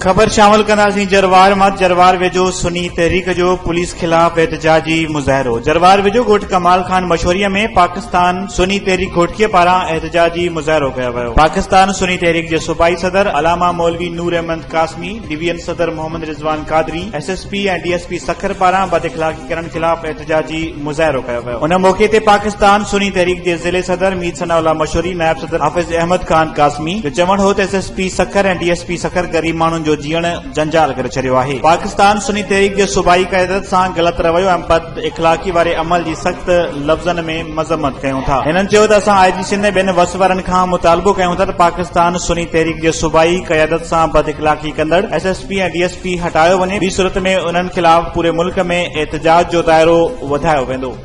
خبر شامل ڪنداسين جروار مان جروار ويجهو سني تحريڪ جو پوليس خلاف احتجاجي مظاهرو جروار ويجهو ڳوٺ ڪمال خان مشوري ۾ پاڪستان سني تحريڪ گهوٽڪي پاران احتجاجي مظاهرو ڪيو ويو پاڪستان سني تحريڪ جي صوبائي صدر علامه مولوي نور احمد قاسمي ڊويزن صدر Muhammad Rizwan Qadri S S P ۽ D S P Sukkur پاران بد اخلاقي ڪرڻ خلاف احتجاجي مظاهرو ڪيو ويو. ان موقعي تي پاڪستان سني تحريڪ جي ضلعي صدر مير ثناء الله مشوري، نائب صدر حافظ احمد خان قاسمي جو چوڻ هو ته S S P Sukkur ۽ D S P Sukkur غريب ماڻهن جو جيئڻ جنجال ڪري ڇڏيو آهي. پاڪستان سني تحريڪ جي صوبائي قيادت سان غلط رويو ۽ بد اخلاقي واري عمل جي سخت لفظن ۾ مذمت ڪيون ٿا. هنن چيو ته اسان آء جي سنڌ ۽ ٻين وس وارن کان مطالبو ڪيون ٿا ته پاڪستان سني تحريڪ جي صوبائي قيادت سان بد اخلاقي ڪندڙ S S P ۽ D S P هٽايو وڃي ٻي صورت ۾ انهن خلاف پوري ملڪ ۾ احتجاج جو دائرو وڌايو ويندو.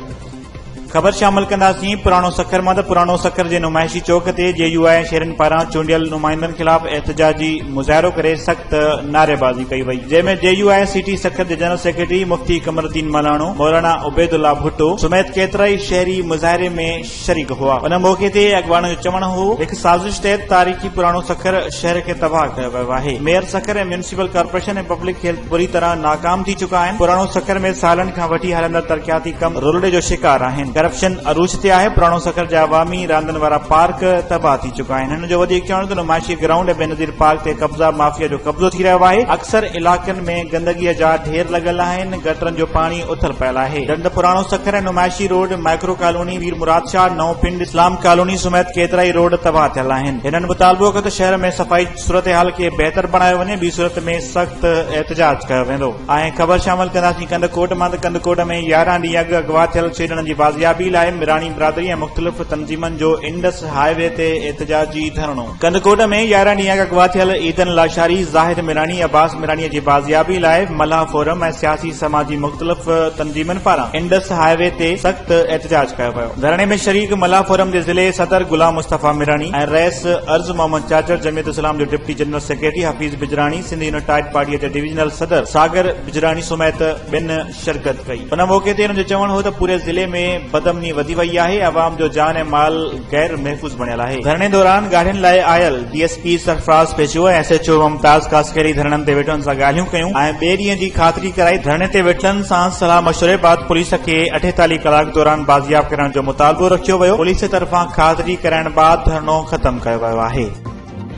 خبر شامل ڪنداسين پراڻو سکر مان ته پراڻو سکر جي نمائشي چوڪ تي جي يو آء ۽ شهرين پاران چونڊيل نمائندن خلاف احتجاجي مظاهرو ڪري سخت نعريبازي ڪئي وئي جنهن ۾ جي يو آء سٽي سکر جي جنرل سيڪريٽري مفتي قمرالدين ملاڻو، مولانا عبيدالله ڀٽو سميت ڪيترائي شهري مظاهري ۾ شريڪ هئا. ان موقعي تي اڳواڻن جو چوڻ هو هڪ سازش تحت تاريخي پراڻو سکر شهر کي تباهه ڪيو ويو آهي. Mayor Sukkur ۽ municipal corporation ۽ public health بري طرح ناڪام ٿي چڪا آهن. پراڻو سکر ۾ سالن کان وٺي هلندڙ ترقياتي ڪم رولڙي جو شڪار آهن. ڪرپشن عروج تي آهي. پراڻو سکر جا عوامي راندن وارا پارڪ تباهه ٿي چڪا آهن. هن جو وڌيڪ چوڻ هو ته نمائشي گرائونڊ ۽ بينظير پارڪ تي قبضا مافيا جو قبضو ٿي رهيو آهي. اڪثر علائقن ۾ گندگي جا ڍير لڳل آهن. گٽرن جو پاڻي اٿل پيل آهي. ڍنڍ پراڻو سکر ۽ نمائشي road, micro colony, Mir Murad Shah, نئون پنڊ، اسلام ڪالوني سميت ڪيترائي روڊ تباهه ٿيل آهن. هنن مطالبو ڪيو ته شهر ۾ صفائي جي صورتحال کي بهتر بڻايو وڃي ٻي صورت ۾ سخت احتجاج ڪيو ويندو. ۽ خبر شامل ڪنداسين ڪنڌڪوٽ مان ته ڪنڌڪوٽ ۾ 11 ڏينهن اڳ اغوا ٿيل ڇيڄڻن جي بازيابي لاء ميراڻي برادري ۽ مختلف تنظيمن جو انڊس هاء وي تي احتجاجي ڌرڻو. ڪنڌڪوٽ ۾ 11 ڏينهن اڳ اغوا ٿيل عيدن لاشاري، زاهد ميراڻي، عباس ميراڻي جي بازيابي لاء ملاح فورم ۽ سياسي سماجي مختلف تنظيمن پاران انڊس هاء وي تي سخت احتجاج ڪيو ويو. ڌرڻي ۾ شريڪ ملاح فورم جي ضلعي صدر غلام مصطفيٰ ميراڻي ۽ رئيس عرض محمد چاچڙ، جمعيت اسلام جو deputy general secretary Hafeez Bijrani, Sindh united پارٽيء جي ڊويزنل صدر ساگر بجراڻي سميت ٻين شرڪت ڪئي. ان موقعي تي هن جو چوڻ هو ته پوري ضلعي ۾ بدامني وڌي وئي آهي، عوام جو جان ۽ مال غير محفوظ بڻيل آهي. ڌرڻي دوران ڳاڙهين لاء آيل D S P Sarfraz Pechuo ۽ S H O Mumtaz Khaskheli ڌرڻن تي ويٺلن سان ڳالهيون ڪيون ۽ ٻئي ڏينهن جي خاطري ڪرائي. ڌرڻي تي ويٺلن سان صلاح مشوري بعد پوليس کي 48 ڪلاڪ دوران بازياب ڪرائڻ جو مطالبو رکيو ويو، پوليس طرفان خاطري ڪرائڻ بعد ڌرڻو ختم ڪيو ويو آهي.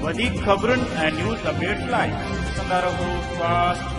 وڌيڪ خبرن ۽ نيوز اپڊيٽس لاء ڏسندا رهو فاسٽ.